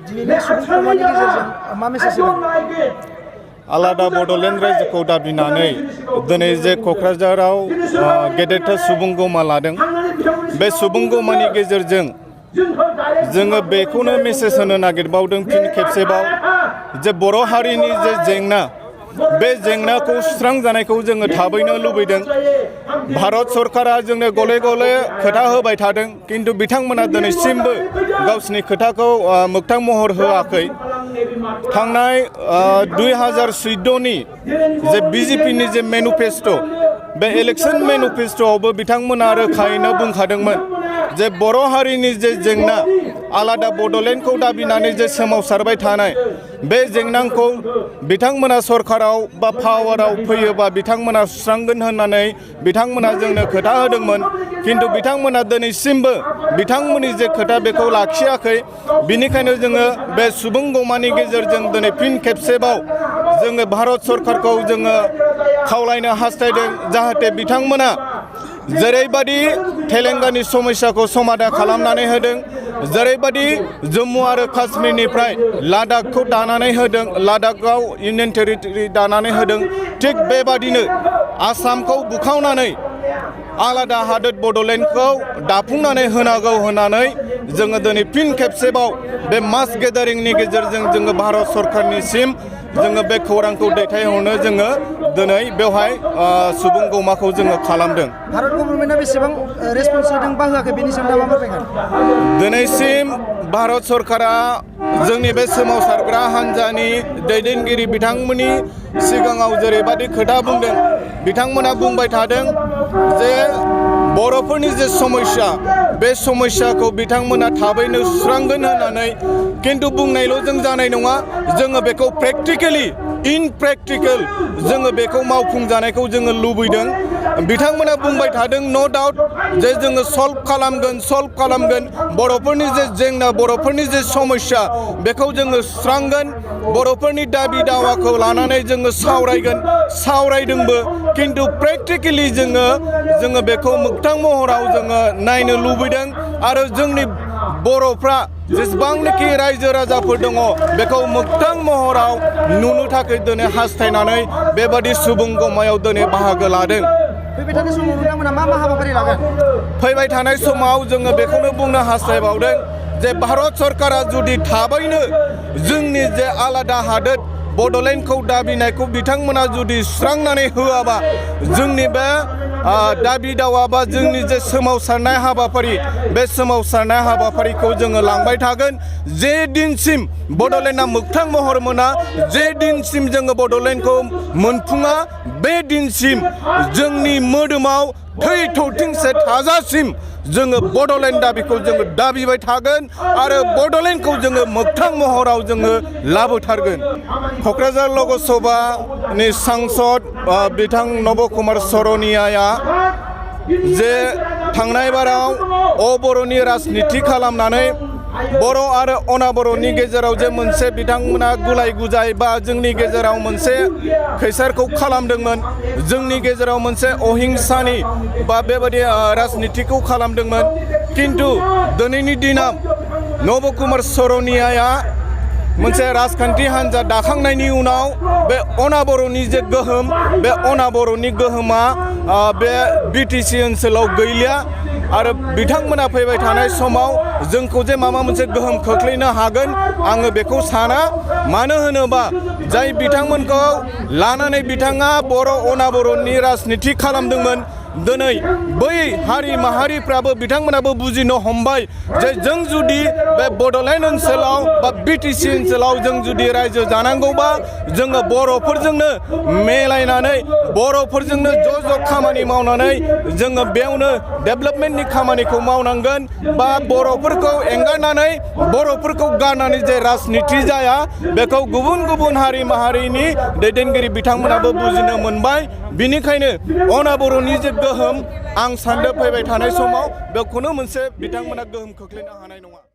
दिनैनि सुबुं खौरांनि गेजेरजों मा मेसेज होगोन? आलादा बड'लेण्ड रायजोखौ दाबिनानै दिनै जे क'क्राझाराव गेदेरथार सुबुं गौमा लादों। बे सुबुं गौमानि गेजेरजों जोङो बेखौनो मेसेज होनो नागिरबावदों फिन खेबसेबाव जे बर' हारिनि जे जेंना बे जेंनाखौ सुस्रांजानायखौ जोङो थाबैनो लुबैदों। भारत सरकारा जोंनो गले गले खोथा होबाय थादों, किन्तु बिथांमोना दिनैसिमबो गावसिनि खोथाखौ मोगथां महर होआखै। थांनाय 2014नि जे बिजेपिनि जे मेनिफेस्ट' बे इलेक्शन मेनिफेस्ट'आवबो बिथांमोना रोखायैनो बुंखादोंमोन जे बर' हारिनि जे जेंना आलादा बड'लेण्डखौ दाबिनानै जे सोमावसारबाय थानाय बे जेंनाखौ बिथांमोना सरकाराव बा पावाराव फैयोबा बिथांमोना सुस्रांगोन होननानै बिथांमोना जोंनो खोथा होदोंमोन। किन्तु बिथांमोना दिनैसिमबो बिथांमोननि जे खोथा बेखौ लाखियाखै। बिनिखायनो जोङो बे सुबुं गौमानि गेजेरजों दिनै फिन खेबसेबाव जोङो भारत सरकारखौ जोङो खावलायनो हास्थायदों जाहाथे बिथांमोना जेरैबादि तेलेंगानानि समस्याखौ समाधान खालामनानै होदों, जेरैबादि जम्मु आरो काश्मीरनिफ्राय लादाखखौ दानानै होदों, लादाखआव इउनियन टेरिटरि दानानै होदों, थिग बेबादिनो आसामखौ बुखावनानै आलादा हादोर बड'लेण्डखौ दाफुंनानै होनांगौ होननानै जोङो दिनै फिन खेबसेबाव बे मास गेदारिंनि गेजेरजों जोङो भारत सरकारनिसिम जोङो बे खौरांखौ दैथायहरनो जोङो दिनै बेवहाय सुबुं गौमाखौ जोङो खालामदों। भारत गभर्नमेन्टआ बेसेबां रेसपन्स होदों बा होआखै बेनि सायाव मा फोरमायगोन? दिनैसिम भारत सरकारा जोंनि बे सोमावसारग्रा हान्जानि दैदेनगिरि बिथांमोननि सिगाङाव जेरैबादि खोथा बुंदों, बिथांमोना बुंबाय थादों जे बर'फोरनि जे समस्या बे समस्याखौ बिथांमोना थाबैनो सुस्रांगोन होननानै। किन्तु बुंनायल' जों जानाय नङा, जोङो बेखौ प्रेक्टिकेलि इन प्रेक्टिकेल जोङो बेखौ मावफुंजानायखौ जोङो लुबैदों। बिथांमोना बुंबाय थादों न' डाउट जे जोङो सल्भ खालामगोन बर'फोरनि जे जेंना बर'फोरनि जे समस्या बेखौ जोङो सुस्रांगोन, बर'फोरनि दाबि दावाखौ लानानै जोङो सावरायदोंबो। किन्तु प्रेक्टिकेलि जोङो बेखौ मोगथां महराव जोङो नायनो लुबैदों आरो जोंनि बर'फ्रा जेसेबांनाखि रायजो राजाफोर दङ बेखौ मोगथां महराव नुनो थाखाय दिनै हास्थायनानै बेबादि सुबुं गौमायाव दिनै बाहागो लादों। फैबाय थानाय समाव नोंथांमोना मा हाबाफारि लागोन? फैबाय थानाय समाव जोङो बेखौनो बुंनो हास्थायबावदों जे भारत सरकारा जुदि थाबैनो जोंनि जे आलादा हादोर बड'लेण्डखौ दाबिनायखौ बिथांमोना जुदि सुस्रांनानै होआबा जोंनि बे दाबि दावा बा जोंनि जे सोमावसारनाय हाबाफारि बे सोमावसारनाय हाबाफारिखौ जोङो लांबाय थागोन। जे दिनसिम बड'लेण्डआ मोगथां महर मोना, जे दिनसिम जोङो बड'लेण्डखौ मोनफुङा, बे दिनसिम जोंनि मोदोमाव थै थरथिंसे थाजासिम जोङो बड'लेण्ड दाबिखौ जोङो दाबिबाय थागोन आरो बड'लेण्डखौ जोङो मोगथां महराव जोङो लाबोथारगोन। क'क्राझार लकसभानि सांसद बिथां नब कुमार सरनियाया जे थांनाय बाराव अबर'नि राजनिति खालामनानै बर' आरो अनाबर'नि गेजेराव जे मोनसे बिथांमोना गुलाय गुजाय बा जोंनि गेजेराव मोनसे खैसारखौ खालामदोंमोन, जोंनि गेजेराव मोनसे अहिंसानि बा बेबायदि राजनितिखौ खालामदोंमोन। किन्तु दिनैनि दिनाव नब कुमार सरनियाया मोनसे राजखान्थि हान्जा दाखांनायनि उनाव बे अनाबर'नि जे गोहोम बे अनाबर'नि गोहोमा बे बिटिसि ओनसोलाव गैलिया आरो बिथांमोना फैबाय थानाय समाव जोंखौ जे माबा मोनसे गोहोम खोख्लैनो हागोन आङो बेखौ साना। मानो होनोबा जाय बिथांमोनखौ लानानै बिथाङा बर' अनाबर'नि राजनिति खालामदोंमोन, दिनै बै हारि माहारिफ्राबो बिथांमोनाबो बुजिनो हमबाय जे जों जुदि बे बड'लेण्ड ओनसोलाव बा बिटिसि ओनसोलाव जों जुदि रायजो जानांगौबा जोङो बर'फोरजोंनो मेलायनानै बर'फोरजोंनो ज' खामानि मावनानै जोङो बेयावनो डेभेलपमेन्टनि खामानिखौ मावनांगोन बा बर'फोरखौ एंगारनानै बर'फोरखौ गारनानै जे राजनिति जाया बेखौ गुबुन हारि माहारिनि दैदेनगिरि बिथांमोनाबो बुजिनो मोनबाय। बिनिखायनो अनाबर'नि जे गोहोम आं सान्दों फैबाय थानाय समाव बेखौनो मोनसे बिथांमोना गोहोम खोख्लैनो हानाय नङा।